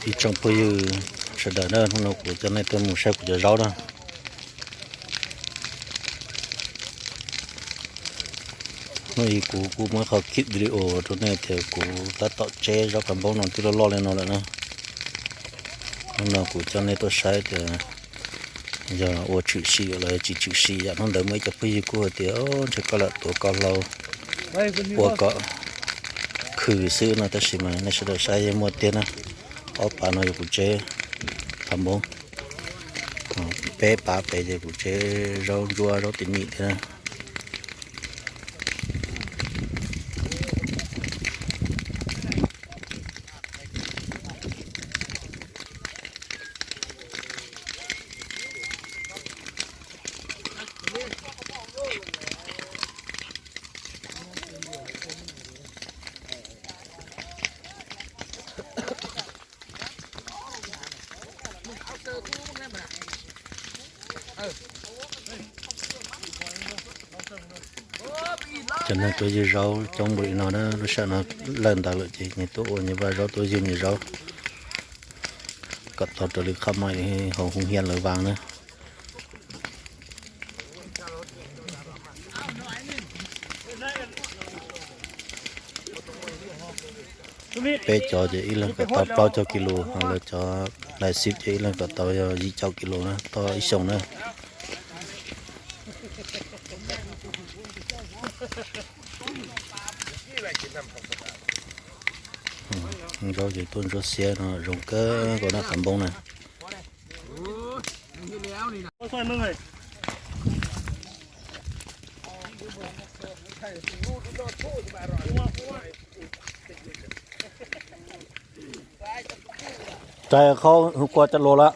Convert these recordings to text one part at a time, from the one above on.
Ib tsoom phooj ywg sawv daws na, hnub no kuv coj nej tuaj mus saib kuv cov zaub na. Hnub ib kuv kuj muab qhov clip video rau nej tias kuv tab tom tseb zaub qab npoob no twb loj loj li no lawm na. Hnub no kuv coj nej tuaj saib tias yog ua tshwm sim los tsis tshwm sim. Yam hnub ntawd muaj ib co phooj ywg kuj hais tias ntshe koj lam tuav koj hlau ua kom khw xwb no, tab sis mas nej sawv daws saib yeej muaj tiag na. Ob pab no yog kuv tseb qab npoob, peb pab pem ces kuv tseb zaub ntsuab zaub tim mim thiab na. Cov neeg tuaj ywg zaub coob npaum li no na, lub sij hawm no lawj ntawd lawm ces nyias tuaj ua nyias vaj zaub, tuaj ywg nyias zaub kom tau raws li qhov muaj hauv hoo hias lawv vas na. Peb cov ces ib leeg kom tau plaub caug kis lus, ho lawv cov lais xib ces ib leeg kom tau yog yim caum kis lus na, tau ib xyoos na. Zaub ces tuaj ntsuab xiab no zoo kawg nkaus na, qab npoob na. Rais qhov hwv kua cov lus lawm.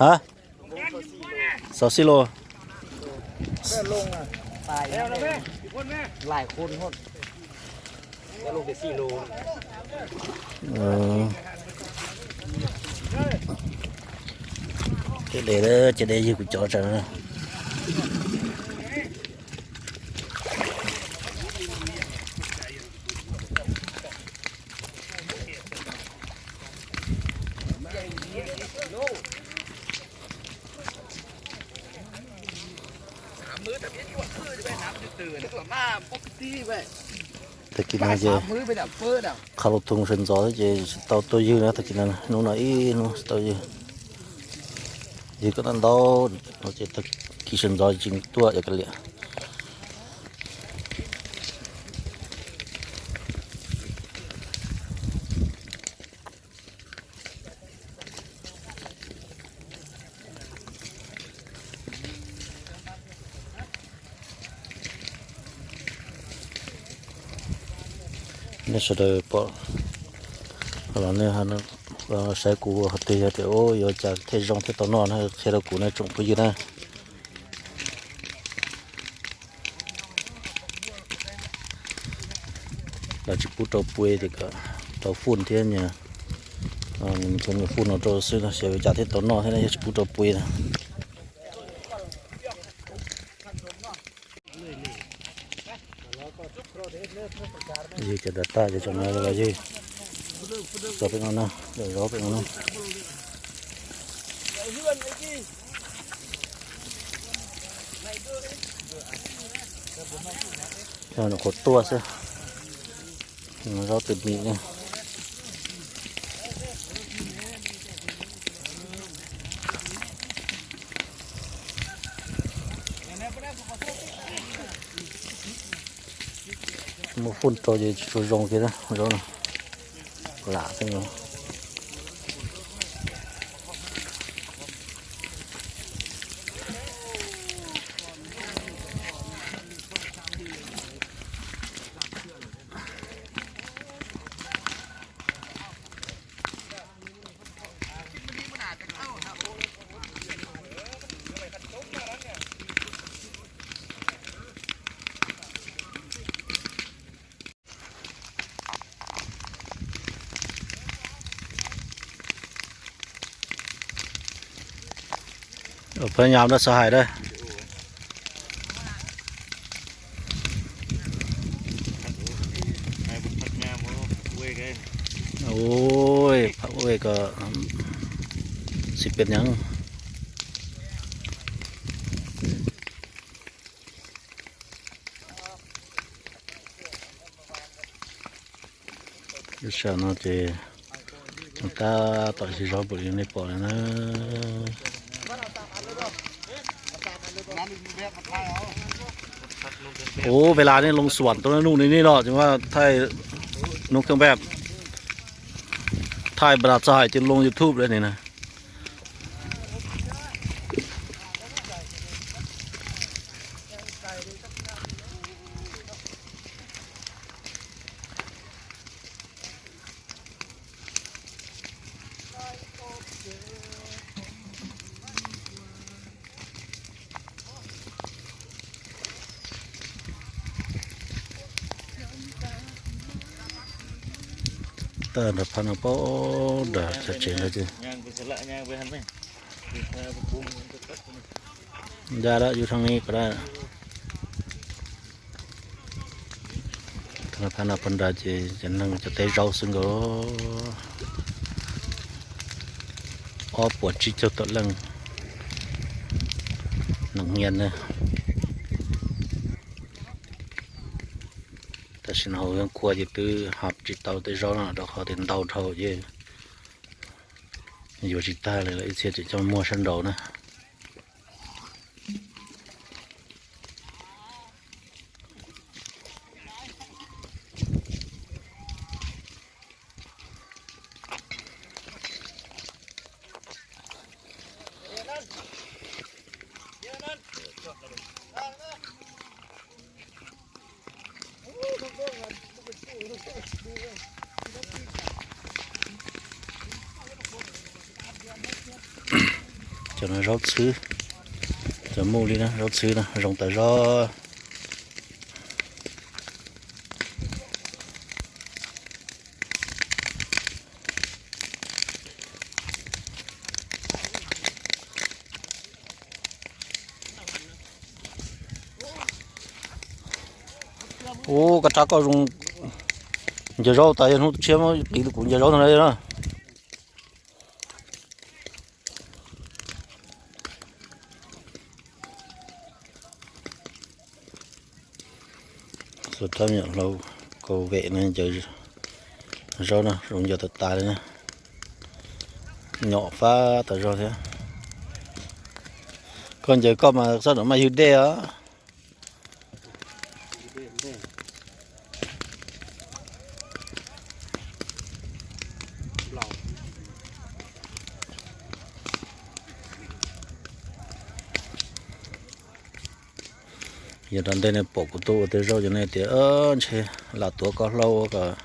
Ha? Xov xij lus. Ces de, ces de ywg kuv cov tsawg na. Tag kis no ces qha lus thoo sawv ntxov thiab ces tsis tau tuaj ywg na, tag kis no hnub no ib hnub tsis tau ywg. Ywg kom ntau ntau no ces tag kis sawv ntxov tsis tuaj ua kav liam. Nej sawv daws pom los nej saib kuv hais tias yog tias yuav cas thiaj zoo thiaj tau noj na, qhia rau kuv nej tsoom phooj ywg na. Lawv tsis pub rau pua ces kom rau fun thiab nyias, nyias fun no rau xwb no xyov yuav cas thiaj tau noj thiab na, yog tsis pub rau pua na. Ywg cov dav tag ces tsoom no los ywg tso pem no na, zaub pem no na. Nyuam qhuav tuaj xwb. Zaub twm mim na. Muab fun rau ces tsis tshua zoo kiag zaub no. Lam xwb no. Phab nyam no xav hais dab. Ui, pha ui ko, xi pes nyeeb. Lub sij hawm no ces tab tom siv zaub npaum li nej pom no na. Ub, ves las nej loo xuam tau nuj ni nej los ces thaij nub kheej peb, thaij npa txog hais ces loo YouTube lawm ni na. Tag nrho phab no pab nrag chaw tsev ntawd ces. Ncaj lawm yus thaj ni pab. Phab no pab nrag ces cov neeg cov teb zaub xwb nkaus. Ob puas tsib caug tawm leej neeg nyiaj na. Tam sim no hauv Viaj Kuaj ces twb hab tsis tau tej zaub no rau qhov tias ntau dhau ces yuav tsis tag li lawm, ib txhia tseem coj muag sab nraud na. Cov no zaub txhwb, cov muj li na, zaub txhwb no zoo tas zog. Ub, koj rab koj zoo ncaws zaub tas, yog hnub tshiab muab qiv kuv ncaws zaub no na. Xus rab me nyuam hlau kaus vem no ncaws zaub no zoo ncaws tas tas li na. Nyom fab tas zog thiab. Koj ncaws koj mas sab nraud mas ywg dej os. Yog rau ntej nej pom kuv tuaj ua tej zaub ces nej tias ntshe lam tuav koj hlaub ua kom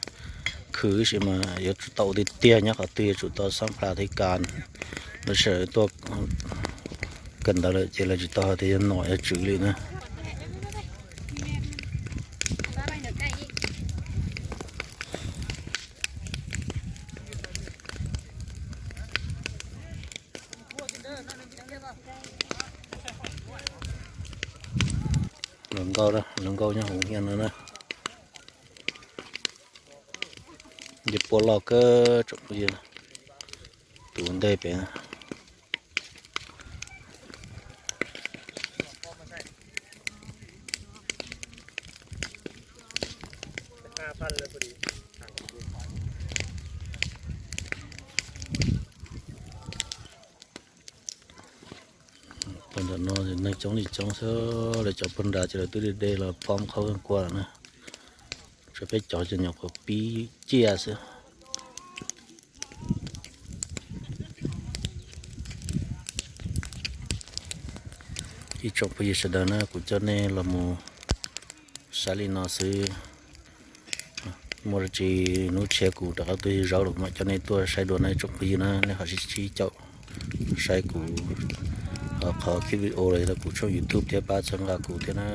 khwv sis mas yuav tsum tau ua tiag tiag nyob qhov twg yuav tsum tau xab plas thiab kas, lub sij hawm tuaj kawm ntawv lawm ces lawv tsis tau hais tias yog nom yog tswv li na. Hluas nkauj, hluas nkauj nyob hauv hiaj no na. Yog puab loj kawg tsoom phooj ywg, tus ntej pem. Pas ntawm no neeg coob li coob xwb, lawv cov pag nrad ces lawv twb de de los pom qhaub kua lawm na. Tshuav peb cov ces nyuam qhuav pib ciaj xwb. Ib tsoom phooj ywg sawv daws na, kuv coj nej los mus saib li no xwb. Muaj dab tsi hnub tshiab kuv rov qab tuaj yug zaub los mam coj nej tuaj saib dua na ib tsoom phooj ywg na, nej ho sib sib caum saib kuv qhov clip video los yog kuv tshooj YouTube thiab pab txhawb nqa kuv thiab na.